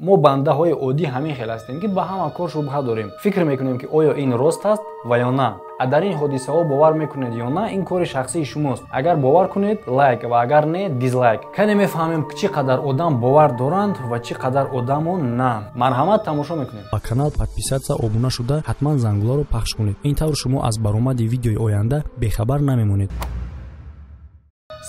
Мо бандаҳои оддӣ ҳамин хел ҳастем, ки ба ҳама кор шубҳа дорем. Фикр мекунем, ки оё ин рост аст ва ё на. А дар ин ҳодисаҳо бовар мекунед ё на, ин кори шахсии шумост. Агар бовар кунед, лайк ва агар не, дизлайк. Кане мефаҳмем, чӣ қадар одам бовар доранд ва чӣ қадар одамо на. Марҳамат, тамошо мекунем. Ба канал подписаться, обуна шуда, ҳатман зангуларо пахш кунед. Ин тавр шумо аз баромади видеои оянда бехабар намемонед.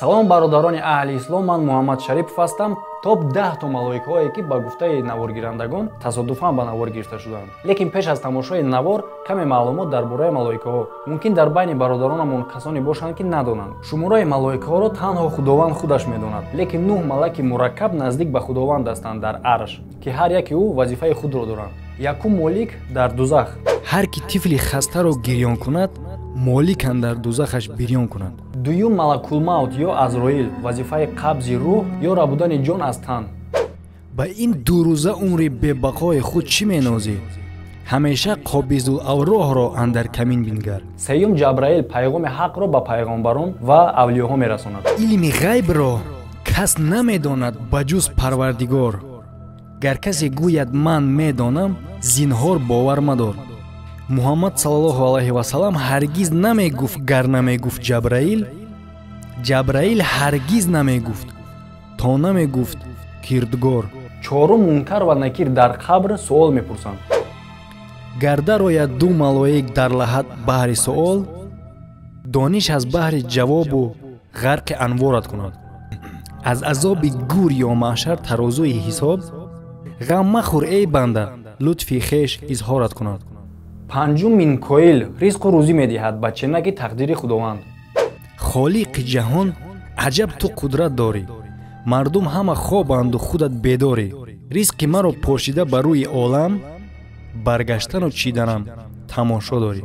Салом, бародарони аҳли ислом, ман Муҳаммад Шарипов ҳастам. Топ 10 то малоикаҳое, ки ба гуфтаи наворгирандагон тасодуфан ба навор гирифта шуданд. Лекин пеш аз тамошои навор каме маълумот дар бораи малоикаҳо. Мумкин дар байни бародаронамон касоне бошанд, ки надонанд. Шумораи малоикаҳоро танҳо Худованд худаш медонад, лекин нӯҳ малаки мураккаб наздик ба Худованд ҳастанд дар арш, ки ҳар яке ӯ вазифаи худро доранд. Якум молик дар дузах. Ҳар ки тифли хастаро гирён кунад, молик андар дузахаш бирён кунад. Дуюм малакулмавт ё Азроил, вазифаи қабзи рӯҳ ё рабудани ҷон аз тан. Ба ин дурӯза умри бебақои худ чӣ менозӣ? Ҳамеша қобизулавроҳро андар камин бингар. Сеюм Ҷабраил пайғоми ҳақро ба пайғомбарон ва авлиёҳо мерасонад. Илми ғайбро кас намедонад ба ҷуз Парвардигор. Гар касе гӯяд ман медонам, зинҳор бовар мадор. Муҳаммад саллаллоҳу алайҳи васаллам ҳаргиз намегуфт, гар намегуфт Ҷабраил, Ҷабраил ҳаргиз намегуфт, то намегуфт кирдгор. Чорум Мункар ва Накир дар қабр суол мепурсанд. Гар дарояд ду малоик дар лаҳат баҳри суол, дониш аз баҳри ҷавобу ғарқи анворат кунад. Аз азоби гур ё маҳшар тарозуи ҳисоб, ғам махӯр эй банда, лутфи хеш изҳорат кунад. Панҷум Минкоил ризқу рӯзӣ медиҳад ба ченаки тақдири Худованд. Холиқи ҷаҳон, аҷаб ту қудрат дорӣ, мардум ҳама хобанду худат бедорӣ. Ризқи маро пошида ба рӯи олам, баргаштану чиданам тамошо дорӣ.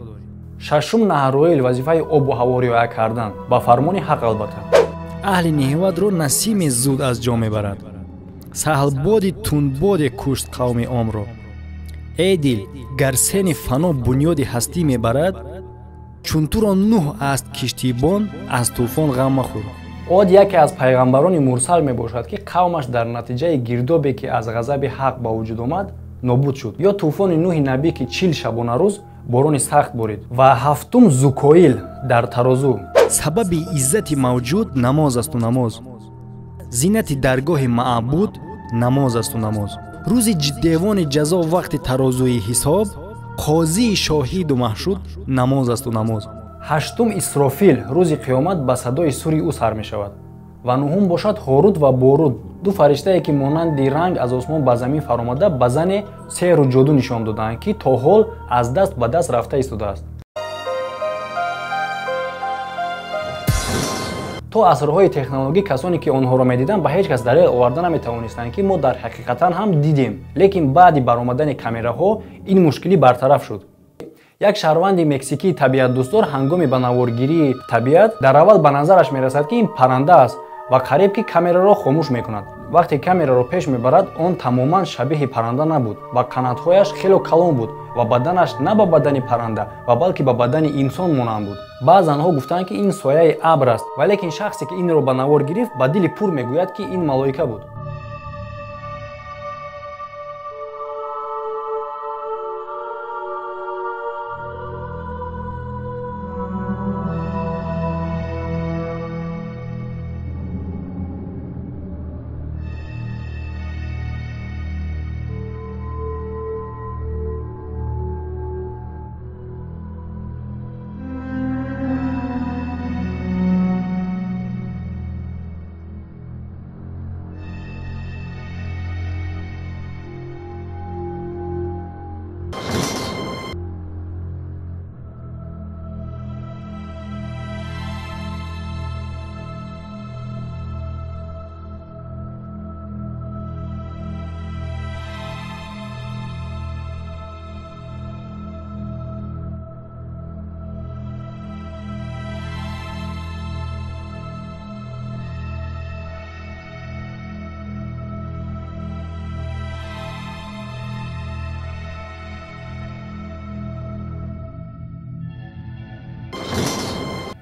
Шашум Наҳроил вазифаи обу ҳаво риоя кардан ба фармони ҳақ албатта. Аҳли ниҳватро насиме зуд аз ҷо мебарад. Саҳлбоди тундбоде кушт қавми омро. Эй дил, гар сени фано бунёди ҳастӣ мебарад, чун туро Нӯҳ аст киштибон, аз тӯфон ғам махӯр. Од яке аз пайғамбарони мурсал мебошад, ки қавмаш дар натиҷаи гирдобе, ки аз ғазаби ҳақ ба вуҷуд омад, нобуд шуд. Ё тӯфони Нӯҳи набӣ, ки 40 шабонарӯз борони сахт борид. Ва ҳафтум Зукоил дар тарозу. Сабаби иззати мавҷуд намоз асту намоз. Зинати даргоҳи маъбуд намоз асту намоз. Рӯзи девони ҷазо вақти тарозуи ҳисоб, қозии шоҳиду маҳшуд намоз асту намоз. Ҳаштум Исрофил рӯзи қиёмат ба садои сури ӯ сар мешавад. Ва нуҳум бошад Ҳорут ва Боруд, ду фариштае, ки монанди ранг аз осмон ба замин фаромада, ба зане сеҳру ҷоду нишон доданд, ки то ҳол аз даст ба даст рафта истодааст. То асрҳои технологӣ касоне, ки онҳоро медиданд, ба ҳеҷ кас далел оварда наметавонистанд, ки мо дар ҳақиқатан ҳам дидем. Лекин баъди баромадани камераҳо ин мушкилӣ бартараф шуд. Як шаҳрванди мексикии табиатдӯстдор ҳангоми ба наворгирии табиат дар аввал ба назараш мерасад, ки ин парранда аст ва қариб ки камераро хомӯш мекунад. Вақте камераро пеш мебарад, он тамоман шабеҳи парранда набуд ва қанатҳояш хело калон буд ва баданаш на ба бадани парранда ва балки ба бадани инсон монанд буд. Баъзанҳо гуфтанд, ки ин сояи абр аст, валекин шахсе, ки инро ба навор гирифт, ба дили пур мегӯяд, ки ин малоика буд.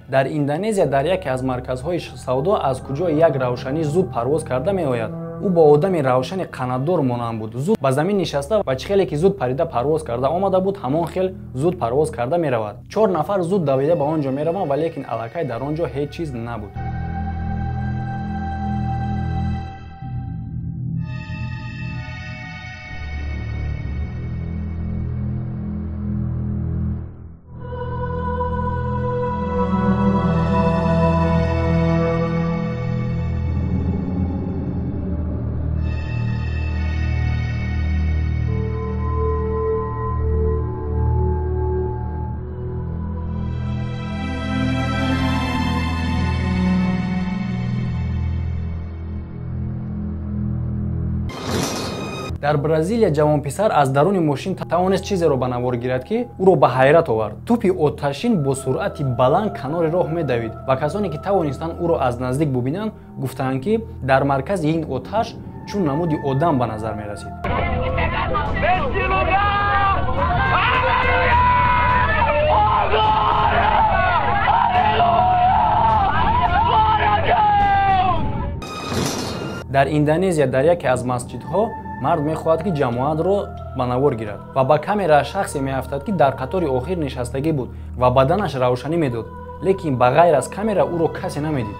Дар Индонезия дар яке аз марказҳои савдо аз куҷо як равшанӣ зуд парвоз карда меояд. Ӯ бо одами равшани қанатдор монанд буд. Зуд ба замин нишаста ва чӣ хеле ки зуд парида парвоз карда омада буд, ҳамон хел зуд парвоз карда меравад. 4 нафар зуд давида ба он ҷо мераванд, валекин аллакай дар он ҷо ҳеҷ чиз набуд. Дар Бразилия ҷавонписар аз даруни мошин тавонист чизеро ба навор гирад, ки ӯро ба ҳайрат овард. Тӯпи оташин бо суръати баланд канори роҳ медавид ва касоне ки тавонистанд ӯро аз наздик бубинанд, гуфтанд, ки дар маркази ин оташ чун намуди одам ба назар мерасид. Дар Индонезия дар яке аз масҷидҳо мард мехоҳад, ки ҷамоатро ба навор гирад ва ба камера шахсе меафтад, ки дар қатори охир нишастагӣ буд ва баданаш равшанӣ медод, лекин ба ғайр аз камера ӯро касе намедид.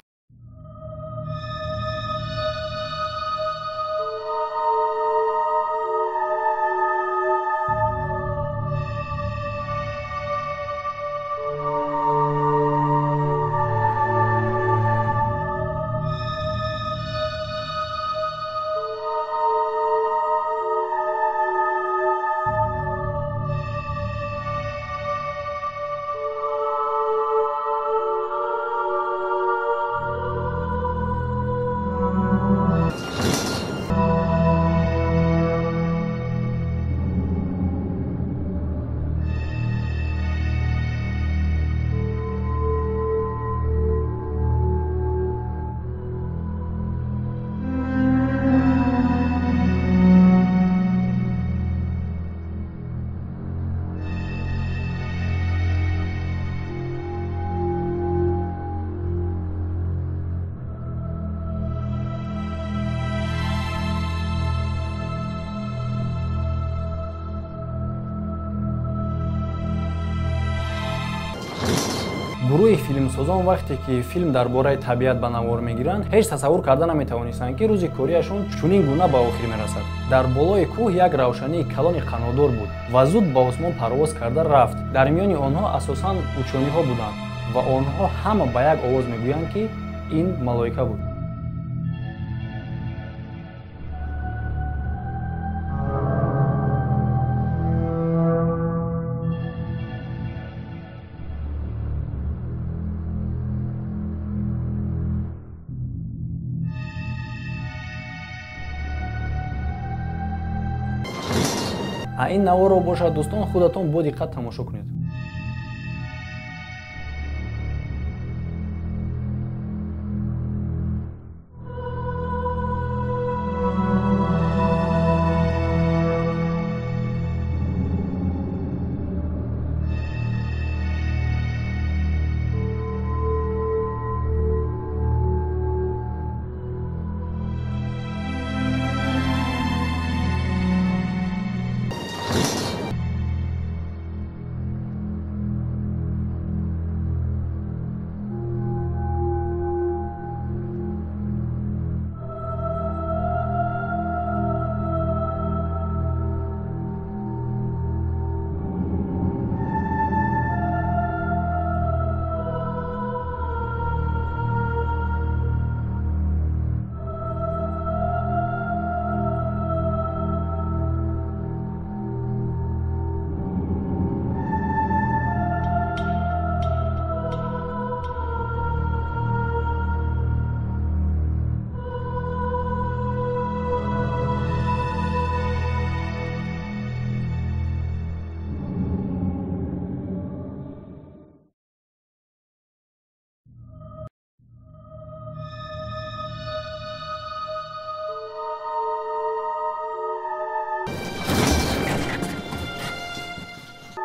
Гурӯҳи филмсозон вақте ки филм дар бораи табиат ба навор мегиранд, ҳеҷ тасаввур карда наметавонистанд, ки рӯзи кориашон чунин гуна ба охир мерасад. Дар болои кӯҳ як равшании калони қанотдор буд ва зуд ба осмон парвоз карда рафт. Дар миёни онҳо асосан учониҳо буданд ва онҳо ҳама ба як овоз мегӯянд, ки ин малоика буд. Ин наворро бошад, дӯстон, худатон бо диққат тамошо кунед.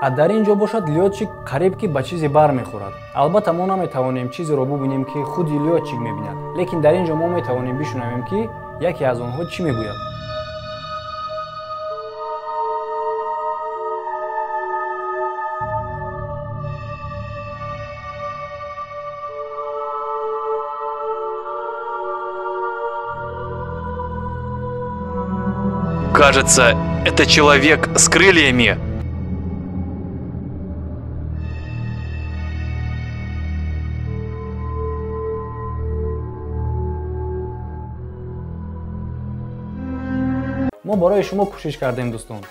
А дар ин ҷо бошад лётчик қариб ки ба чизе бармехӯрад. Албатта, мо наметавонем чизеро бубинем, ки худи лётчик мебинад, лекин дар ин ҷо мо метавонем бишунавем, ки яке аз онҳо чӣ мегӯяд. Кажется, это человек с крыльями. Мо барои шумо кӯшиш кардем, дӯстон.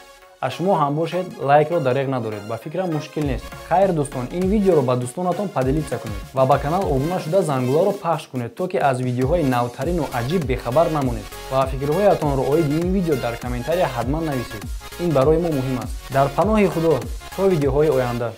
Аз шумо ҳам бошед, лайкро дареғ надоред. Ба фикрам, мушкил нест. Хайр, дӯстон, ин видеоро ба дӯстонатон поделиться кунед ва ба канал обуна шуда, зангуларо пахш кунед, то ки аз видеоҳои навтарину аҷиб бехабар намонед ва фикрҳоятонро оиди ин видео дар комментария ҳатман нависед. Ин барои мо муҳим аст. Дар паноҳи Худо то видеоҳои оянда.